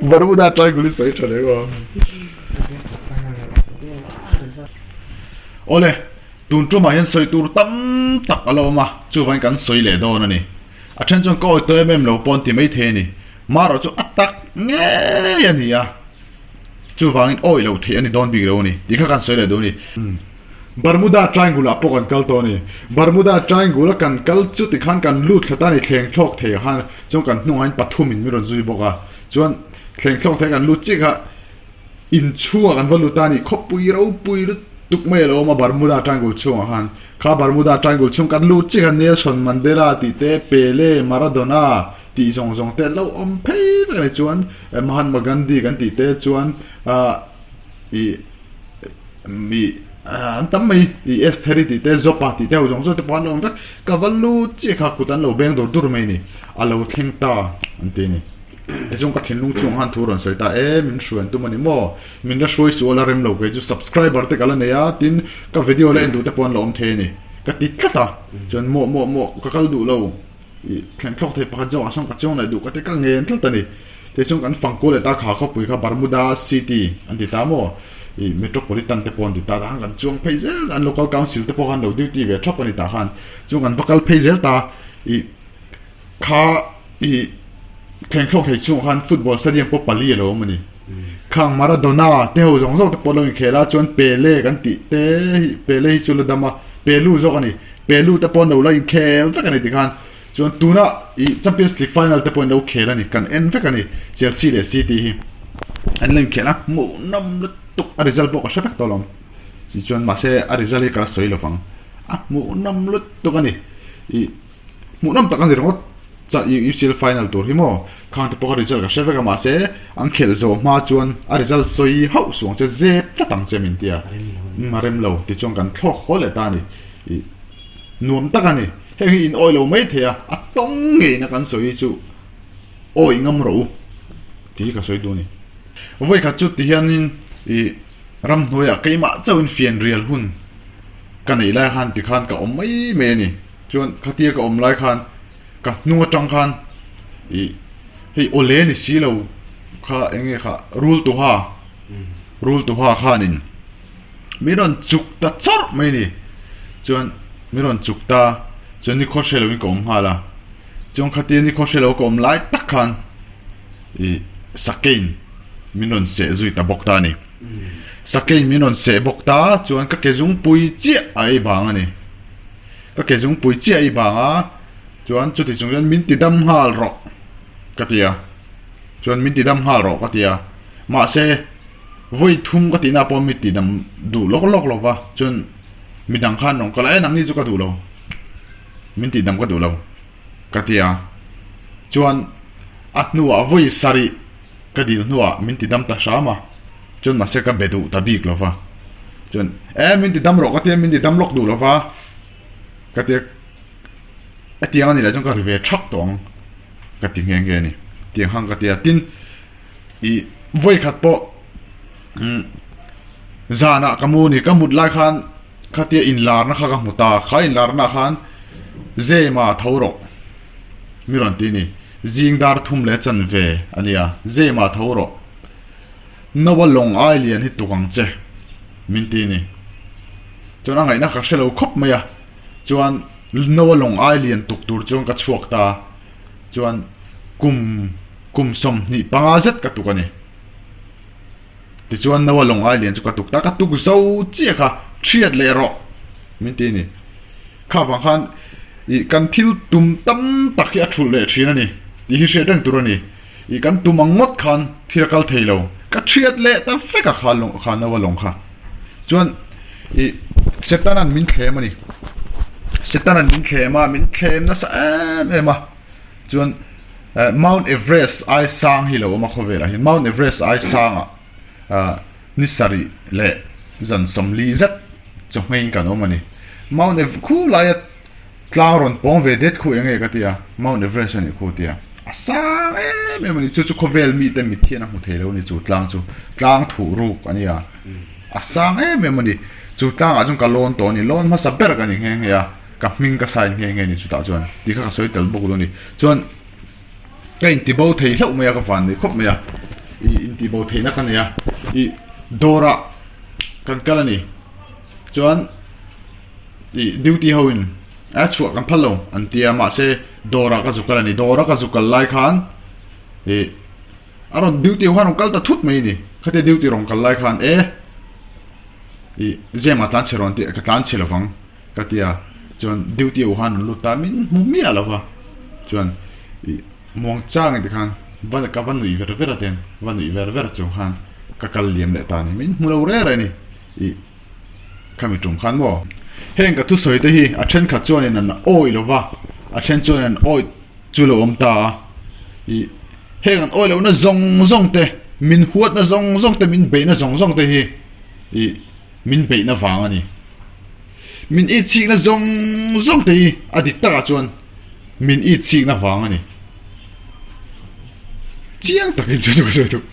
Bermuda triangle hi sawi tha leh aw. Awle, tun tumah hian sawi tur tam tak a la awm a, chuvangin kan sawi leh dawn a ni. A then chuan ka awi tawh em em lo pawh an ti maithei a ni. Marawh chu a tak ngei a ni a, chuvangin awi lo theih a ni dawn bik lo a ni tih kha kan sawi leh duh a ni. Bermuda Triangle ah pawh kan kal tawh a ni. Bermuda Triangle a kan kal chu tikhan kan lut thla ta a ni, thleng thlawk thei ah khan chuan kan hnungah hian pathumin min rawn zui bawk a, chuan thleng thlawk thei ah kan lut chiah kha inchhungah kan va lut a ni, khawpui ropui lutuk mai a lo awm a Bermuda Triangle chhungah khan. Kha Bermuda Triangle chhung kan lut chiah kha Nelson Mandela tih te, Pele, Maradona tih zawng zawng te an lo awm phei vek a ni chuan Mahatma Gandhi kan tih te chuan ah ih mi an tam mai ih Estheri tih te Zopa tih te ho zawng zawng te pawh an lo awm vek ka va lut chiah kha kut an lo beng dur dur mai a ni a lo thleng ta an ti a ni tichuan ka thinlung chungah khan thu rawn sawi ta e min hruai an tum a ni maw min la hruai suh a la rem lo kei chu subscriber te ka la nei a tin ka video la en duh te pawh an lo awm thei a ni ka ti tlat a chuan maw maw maw ka kal duh lo. Ih thleng thlawk thei pakhat zawk ah sawn ka chuang leh duh ka ti ka ngen tlat a ni. Tichuan kan fang kual leh ta kha khawpui kha Bermuda City an ti ta maw? Ih Metropolitan te pawh an ti ta tah khan kan chuang phei zel an local council te pawh khan lo duty ve thap a ni tah khan chuan kan va kal phei zel ta ih kha ih thleng thlawk thei chhungah khan football stadium pawh pali a lo awm a ni. Khang Maradona te ho zawng zawng te pawh an lo inkhel a chuan Pele kan tih te hi Pele hi chu la dam a Pelu zawk a ni. Pelu te pawh an lo la inkhel vek a ni tikhan chuan tuna ih Champions League final te pawh an lo khel a ni kan en vek a ni Chelsea leh City hi an la inkhel a hmuhnawm lutuk a result pawh ka hre vek tawh lo tichuan mahse a result hi ka la sawi lovang a hmuhnawm lutuk a ni ih hmuhnawm tak a ni ringawt cha ih UCL final tur hi maw khang te pawh ka result ka hre vek a mahse an khelh zawh hma chuan a result sawi hauh suang che zep tlat ang che min tia a rem lo tichuan kan thlawk haw leh ta a ni. Ih nuam tak a ni. Heng hi in awi lo mai thei a, a tawng ngeina kan sawi hi chu awi ngam rawh u tih hi ka sawi duh a ni. Vawikhat chu ti hianin ih ramhnuaiah keimah chauhin fianrial hun ka neih lai khan tikhan ka awm mai mai a ni. Chuan khatia ka awm lai khan ka hnung atang khan ih hei awle ni si lo kha eng nge kha rul tuha rul tuha khanin. Mi rawn chuk ta chawrh mai a ni. Chuan mi rawn chuk ta chuan nikhaw hre loin ka awm nghal a. Chuan khatia nikhaw hre lo ka awm lai tak khan ih sakein min rawn seh zui ta bawk ta a ni. Sakein min rawn seh bawk ta chuan ka ke zungpui chiah a ei vang a ni. Ka ke zungpui chiah a ei vang a chuan chuti chung chuan min ti dam nghal rawh ka ti a. Chuan min ti dam nghal rawh ka ti a. Mahse. Vawi thum ka tihna pawh mi tihdam duh lawk lawk lo va, chuan midang khan rawn kal a, e nangni chu ka duh lo, min tihdam ka duh lo ka ti a, chuan a hnuah vawi sarih ka dil hnuah min tidam ta hram a, chuan mahse ka be duh ta bik lo va, chuan e min tidam rawh ka ti a, min tidam lawk duh lo va ka ti a, hetiang a nih lah chuan ka ri ve thak tawh ang ka ti nghe nghe a ni, tiang khan ka ti a, tin. Ih vawi khat pawh umm zanah ka mu ni ka mut lai khan khatia inlarna kha ka hmu ta kha inlarna ah khan Zema tho rawh mi rawn ti a ni zing dar thum leh chanve a nia Zema tho rawh Noa lawng ai lian hi tuk ang che min ti a ni chuan a ngaihna ka hre lo khawp mai a chuan Noa lawng ai lian tuk tur chuan ka chhuak ta chuan kum. Kum 25 zet ka tuk a ni. Tichuan Noa lawng ai lian chu ka tuk ta, ka tuk zo chiah kha thiat leh rawh min ti a ni. Kha vang khan ih kan thil tum tam tak hi a thulh leh thin a ni tih hi hriat reng tur a ni. Ih kan tum ang ngawt khan thil a kal thei lo, ka thiat leh ta vek a kha lawng kha Noa lawng kha. Chuan ih Setana'n min thlem a ni. Setana'n min thlem a, min thlem nasa em em a. Chuan Mount Everest ai sang hi lo awm a khawvelah hian Mount Everest ai sangah ah ni sarih leh zan sawmli zet chawhmeiin kan awm a ni. Mount Ev khu laia tlang rawn pawng ve det khu eng nge ka ti a Mount Everest a nih khu tia a sang em em a ni chu chu khawvel mite mit hian a hmu thei lo a ni chu tlang chu tlang thuh ruk a nia. A sang em em a ni. Chu tlangah chuan ka lawn tawh a ni. Lawn hmasa ber ka ni nghe nghe a, ka hming ka sign nghe nghe a ni chutah chuan tih kha ka sawi tel bawk lo a ni. Chuan ka intibo thei hlauh mai a, ka van nei khawp mai a, ih intibo theihna ka nei a, ih dawrah kan kal a ni. Chuan ih duty ho in a chhuah kan phal lo an ti a mahse dawrah ka zu kal a ni. Dawra ka zu kal lai khan ih A rawn duty ho khan rawn kal ta thut mai a ni. Khatia duty rawn kal lai khan e ih Zema tlan chhe rawn tih ka tlan chhe lovang ka ti a, chuan duty ho khan rawn lut ta min hmu miah lo va, chuan ih muang chang in tikhan va ka va nuih ver ver a ten va nuih ver ver chung khan ka kal liam leh ta a ni min hmu lo rêr a ni ih khami tum khan maw. Heng ka thusawi te hi a thenkhat chuanin an awih lo va, a then chuanin an awih chu lo awm ta a, ih heng an awih lohna zawng zawng te, min huatna zawng zawng te, min beihna zawng zawng te hi ih min beihna vang a ni. Min itchikna zawng zawng te hi a dik takah chuan min itchikna vang a ni. Chiang takin chu chu ka sawi duh.